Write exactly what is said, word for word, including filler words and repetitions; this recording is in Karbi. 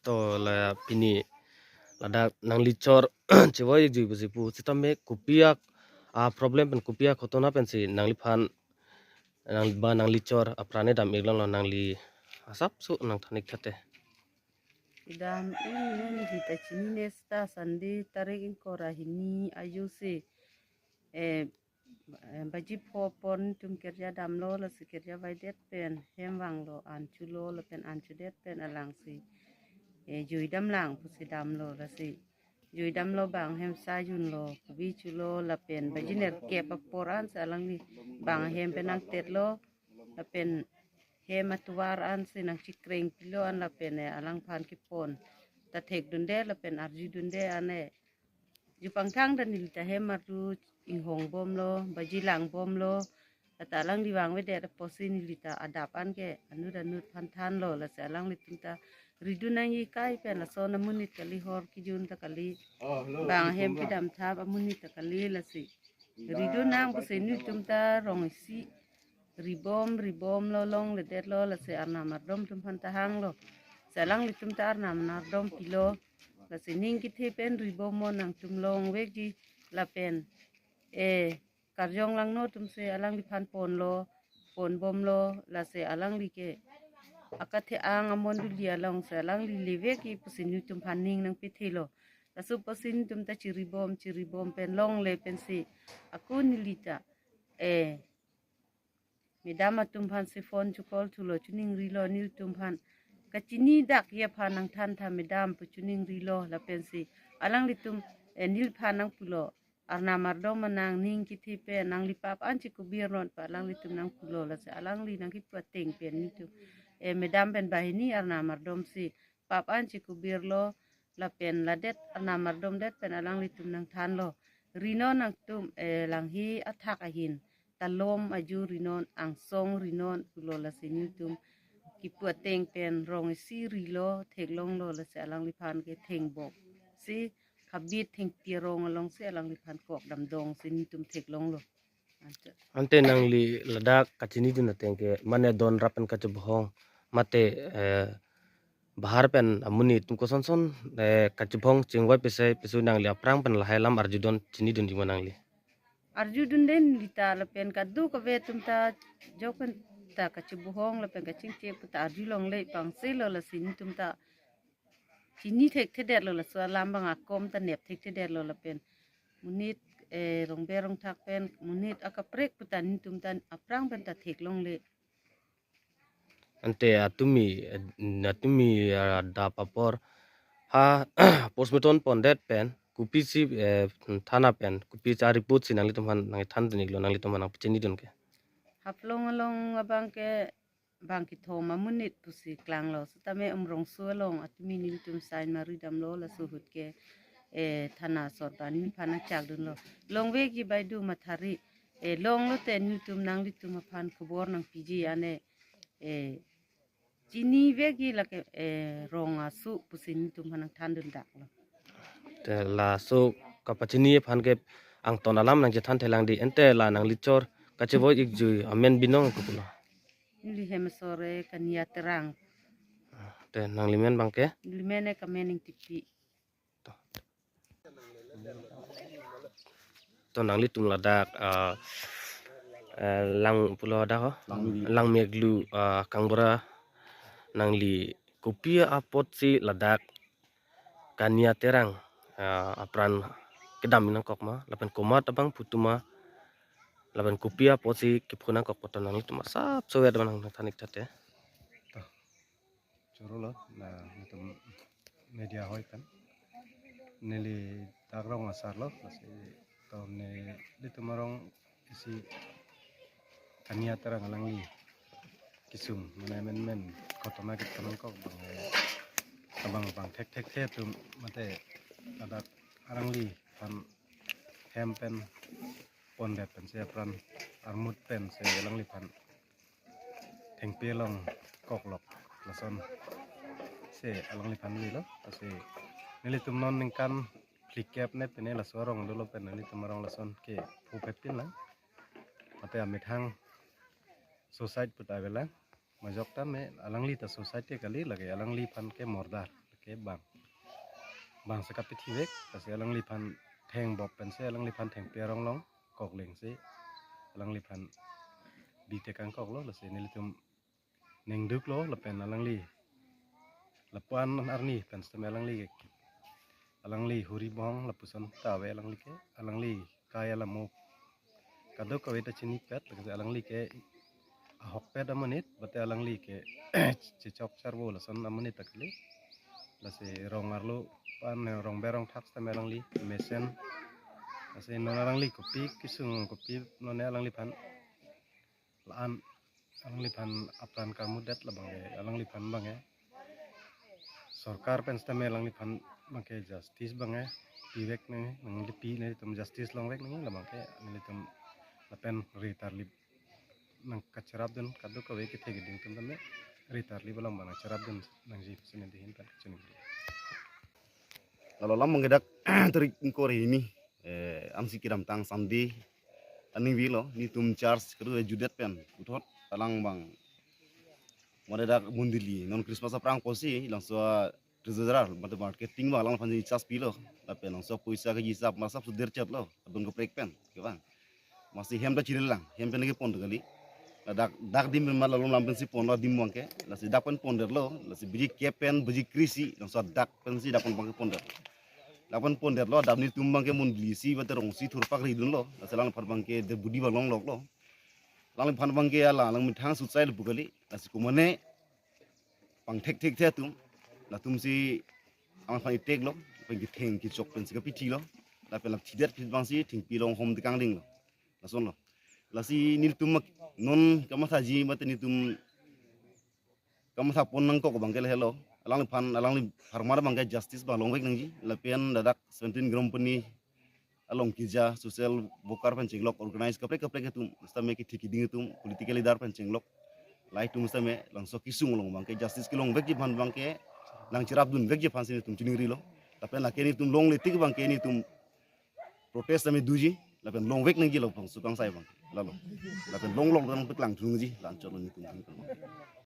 To la pini ladak nangli chor chevoi-ikjui pusi pu, sitame kopi a, a problem pen kopi a ghotona pensi nangliphan nang ba nangli chor apran kedam-iklonglo, nangli asapso nangthan-ik tha te. Kedam-ik neli ta chinine seta Sunday tarik ingkoi ra hini ajo si, eh, eh, baji pho apor netum kerja damlo, lasi kerja vaidet pen hem vanglo, an chulo, lapen an chudet pen alangsi, eh, jui damlang pusi damlo, lasi jui damlo, bang hem sa junlo, kopi chulo, lapen baji nerkep apor ansi alangli bang hem pen nangtetlo, lapen hem atovar ansi nangchikreng pilo an, lapen, eh, alangphan kepon ta thekdunde lapen arjudunde an, eh, jupangthang ta neli ta hem arlu inghong bomlo, baji lang bomlo, lata alangli vangvedet apotsi neli ta adap an ke anut anut phan thanlo, lasi alanglitum ta ridun nangji kai pen lason amonit kali, hor kejun ta kali, bang hem kedam thap amonit ta kali, lasi ridun nang pusi nelitum ta rong isi ribom ribomlo, longledetlo, lasi arnam ardom atum aphan ta hanglo. Si alanglitum ta arnam ardom pilo, lasi ning kethe pen ribom mo nangtum longvekji lapen, eh, karjong langno atumsi alangliphan ponlo, pon bomlo, lasi alangli ke akathe-ang amondoli alongsi alangli levekji pusi nelitum aphan ning nangpethelo. Laso apotsi nelitum ta chiribom chiribom pen longle pensi ako neli ta, eh, madam atum aphansi phone chu call thulo, chuningrilo nelitum aphan. Kachini dakji aphan nangthan tha madam pu chuningrilo, lapensi alanglitum, eh, neliphan nangpulo, arnam ardom ma nang ning kethe pen nangli pap an chikubir non pu alanglitum nangpulo, lasi alangli nangkipu ateng pen nelitum, eh, madam pen banghini arnam ardom si pap an chikubirlo, lapen ladet arnam ardomdet pen alanglitum nangthanlo. Rinon nangtum, eh, langhi athak ahin, talom aju rinon, angsong rinon pulo, lasi nelitum kipu ateng pen rong isi rilo, theklonglo, lasi alangliphan ke thengbok si habit thengpi arong alongsi alangliphan kok damdong si nelitum theklonglo. Ante. Ante nangli ladak kachinidun ateng ke mane don rap pen kachebohong mate, eh, bahar pen amonit atum kosonson, eh, kachebohong chingvai pese pesu nangli aphrang pen lahai alam arjudon chinidunji ma nangli? Arjudunde neli ta lapen kadokave atum ta jok pen ta kachebohong lapen kachingchep ta arjulongle, pangselo, lasi nelitum ta chini thekthedetlo, laso alam abang akom ta nep thekthedetlo, lapen monit, eh, rongber rongthak pen monit akaprek pu ta nelitum ta aphrang pen ta theklongle. Ante atumi, eh, atumi, ah, adap apor ha postmortem pondet pen kopisi, eh, thana pen kopisi a-report si nanglitum aphan nangthandun-iklo, nanglitum aphan nangpachinidun ke? Haflong along abang ke bang kethom amonit pusi klanglo, sitame Umrongso along atumi nelitum sign mari damlo, laso ahut ke, eh, thana asor ta neliphan nangchakdunlo. Longvekji baidu mathari, eh, longlote nelitum nanglitum aphan khobor nangpiji ane, eh, chinivekji lake, eh, rong asu pusi nelitum aphan nangthandundaklo. Te laso kapachini aphan ke angton alam nangchethan thelang di, ante la nangli chor kachevoi-ikjui amen binong kopulo? Neli hem asor ke Kania Terang. Te nangli men abang ke? Neli men ke Kamening Tipi. To. To nanglitum ladak, ah, eh, lang pulo dak ho? Langmeglu. Langmeglu, ah, Kangbura, nangli kopi apotsi ladak Kania Terang, ah, apran kedam nangkok ma, lapen komat abang putuma, lapen kopi apotsi kepho nangkok pu ta nanglitum asapso vet abang nangthan-ik tha te. To. Chorolo, la nelitum media hoi pen. Neli dak rong asarlo, lasi to nelitum arong isi Kania Terang alangli kesung, mane menmen ghotona kethom nangkok abang, eh, abang abang thekthekthe atum mate ladak alangliphan hem pen pondet pensi apran armut pensi alangliphan thengpi along koklok lason si alangliphan lilo, lasi nelitum non ningkan phlikep ne pine laso arong dolo pen nelitum arong lason kepho phepin lang. Mate amethang suicide pu ta avelang. Majok tame alangli ta suicide ke kali, lake alangliphan ke murder. ke bang, bang sekapi thivek, lasi alangliphan theng bop pensi alangliphan thengpi arong long kokleng si alangliphan bi tekang koklo, lasi nelitum ningduklo lapen alangli lapu-an arni pen sitame alangli ke, alangli huri bong lapuson ta ave alangli ke, alangli kai alamo kadokave ta chinipet, lasi alangli ke ahokpet amonit, bate alangli ke chechok charvo lason amonit ta kali. Lasi rong arlo pan rong berong thak sitame alangli mesen. Lasi non alangli kopi kesung, kopi non alangliphan la-an, alangliphan apran kamudet labang ke, alangliphan abang ke sorkar pen sitame alangliphan abang ke justice abang ke pivek nang, nangli pi nelitum justice longvek nang labang ke, nelitum lapen ri tarlip nangkacherapdun, kadokave kethe keding atum tame ri tarlip alam abang nangcherapdun nangji pusi neli ahin pen kachiningri. Lalo alam abang ke dak tarik ingkoi ra hini, eh, amsi kedamtang Sunday aningvelo, netum church kedo judet pen puthot alang abang mane dak mondoli non Christmas aphrang pusi, labangso treasurer mate marketing abang alangphan charge pilo, lapen labangso poisa ke hisap masap suder chatlo, adon kaprek pen ke bang. Masi hem ta chirilang, hem pen kepon kali. Dak, dak adim pen ma lalu lam pensi ponlo adim abang ke. Lasi dak pen pondetlo, lasi biji kep pen, biji krisi, labangso dak pensi dak pen abang ke pondet. Dak pen pondetlo, dak netum abang ke mondoli isi bate rong isi thurpak ridunlo. Lasi alangliphan abang ke deputy abang longloklo. Alangliphan abang ke ala alang methang sutsai lepu kali. Lasi komane pangthekthekthe atum, latumsi alangliphan iteklo, pen ketheng kechok pensi kapithilo, lapen la thidet phit abangsi thengpi long hom tekang dinglo. Lasonlo. Lasi nelitum mak-, non kamathaji mate netum kamathapon nangkok abang ke lahelo. Alangliphan, alangli apharman abang ke justice abang longvek nangji. Lapen ladak seventeen Gram Puni along keja social worker pen chenglok, organize kaprek kaprek atum, sitame kethe keding atum, political leader pen chenglok, lahai atum sitame labangso kesung along abang ke justice kelongvekji aphan abang ke nangcherapdunvekji aphansi netum chiningrilo. Lapen lake netum longle tik abang ke netum protest sitame doji, lapen longvek nangji labangso kangsai abang ke. Lalo. Lapen longlok abang paklang thunji, la-anchotlo netum.